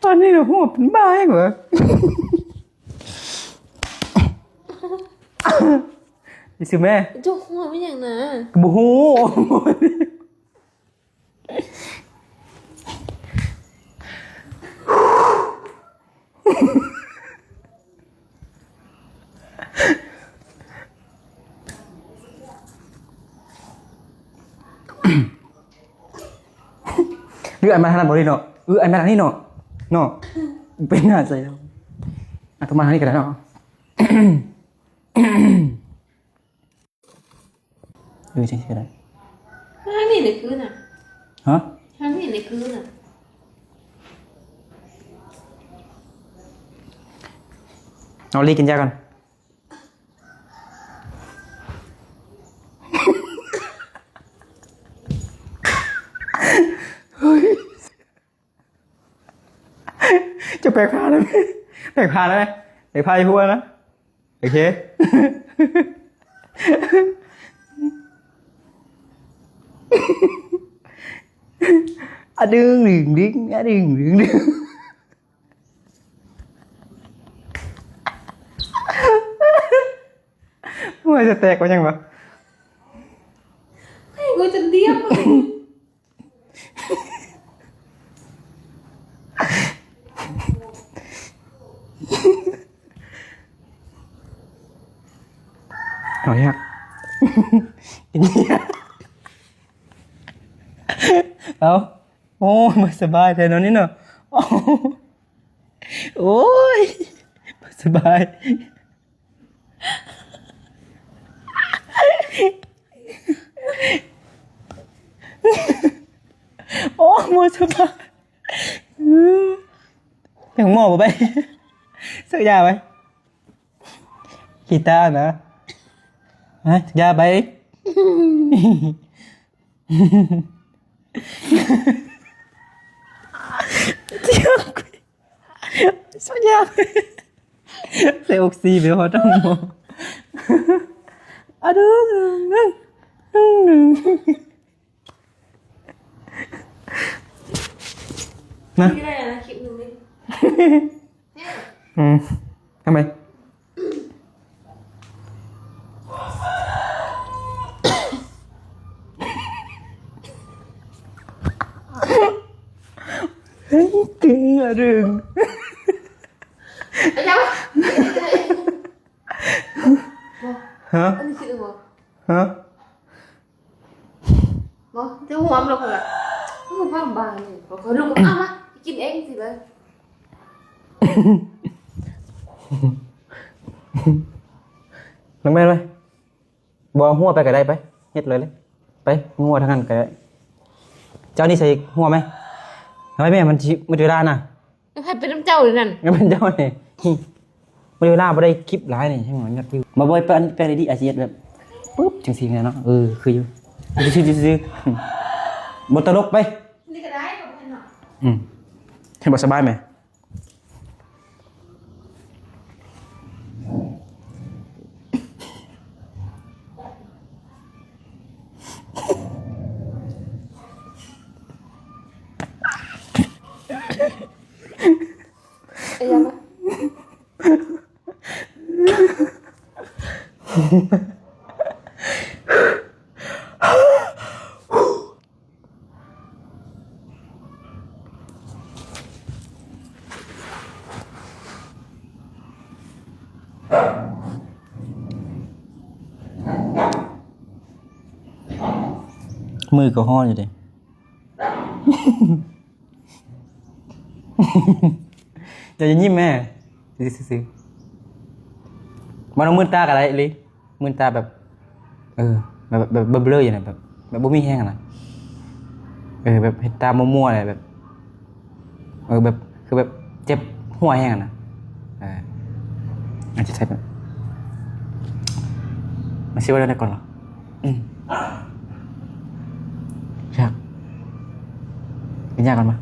ຕອນນີ້ນະ ຫົວເປັນບ້າຫຍັງວະ? ຊິຊື້ແມ່ ຈົກຫົວເປັນຫຍັງນະ? ກະບໍ່ຮູ້. ຫຼືອ້າຍມາທາງນັ້ນບໍ່ດີເນາະ? ເອີ ອ້າຍມາທາງນີ້ເນາະ ເນາະ ເປັນໜ້າໃສເນາະ? ອາ ໂທມາທາງນີ້ກະໄດ້ເນາະ. ເອີ ຈັ່ງຊີ້ກະໄດ້. ທາງນີ້ນີ້ຄືນະ? ຮະ? ທາງນີ້ນີ້ຄືນະ? ເອົາ ລີ້ກິນຢາກ່ອນ. ເຈົ້າແປກຜ້າໄດ້ໄໝ? ແປກຜ້າໄດ້ໄໝ? ແປກຜ້າຢູ່ຫົວນະ. ໂອເຄ. ອະດຶງດຶງດຶງ ອະດຶງດຶງດຶງ. ຫົວຈະແຕກວ່າຫຍັງວະ? ໃຫ້ກູຈົນດຽວ. ເອົາ ເອົາ ໂອ້ຍ ບໍ່ສະບາຍແທ້ເນາະນີ້ເນາະ. ໂອ້ຍ ບໍ່ສະບາຍ. ໂອ້ ບໍ່ສະບາຍ. ໄປໂຮງໝໍບໍ່ໄປ? ຊື້ຢາໄປ. ກີຕານະ. ຮະ? ຢາໄປ. ສັນຍາ ໃສ່ອົກຊີໄປຮອດໂຮງໝໍ. ອະດຶງ ດຶງ ດຶງ ນະ ນີ້ກະໄດ້ນະ ຄລິບໜຶ່ງນີ້. ອືມ ທຳໄມ? ເກັ່ງເກັ່ງອະດຶງ. ອາຈານ ຮະ? ອັນນີ້ຄິດບໍ່? ຮະ? ບໍ່ ຈະຫວມແລ້ວຂ້ອຍກະ ໂອ້ ພາບບາງນີ້ ຂ້ອຍລຸກ ເອົາມາ ກິນເອງຊິເລີຍ. ນ້ອງແມ່ນໄປ ບໍ່ ຫົວໄປກະໄດ້ ໄປ ເຮັດເລີຍເລີຍ ໄປ ຫົວທາງນັ້ນກະໄດ້. ເຈົ້ານີ້ໃສ່ຫົວໄໝ? ເອົາໄວ້ແມ່ ມັນຊິໝົດເວລານະ. ໃຜເປັນນຳເຈົ້ານີ້ນັ້ນ? ເປັນເຈົ້ານີ້ ມື້ເວລາບໍ່ໄດ້ຄລິບຫຼາຍນີ້ ແຮງຍອດວິວ. ບໍ່ ບໍ່ ແປນ ແປນດີໆ ອາດຊິເຮັດແບບ ປຶບ ຈັ່ງຊີ້ແມ່ນເນາະ. ເອີ ຄືຢູ່ ຊື່ໆ ບໍ່ຕະຫຼົກໄປ. ນີ້ກະໄດ້ ບໍ່ເຫັນເນາະ. ອືມ ເຫັນບໍ່ ສະບາຍໄໝ? ມືກະຮ້ອນຢູ່ເດ. ເຈົ້າຢ່າຍິ້ມແມ່ ຊື່ໆ ບໍ່ຕ້ອງມືນຕາກະໄດ້ອີ່ຫຼີ. ມືນຕາແບບ ເອີ ແບບ ແບບເບລີໆ ຢູ່ນະ ແບບ ແບບບໍ່ມີແຮງຫັ້ນນະ. ເອີ ແບບເຮັດຕາມົວໆ ແບບ ເອີ ແບບ ຄືແບບເຈັບຫົວແຮງຫັ້ນນະ. ເອີ ອາດຈະໃຊ້ແບບ ມາຊິເວົ້າເລື່ອງນັ້ນກ່ອນເນາະ. ອືມ ຢາກ ກິນຢາກ່ອນມາ.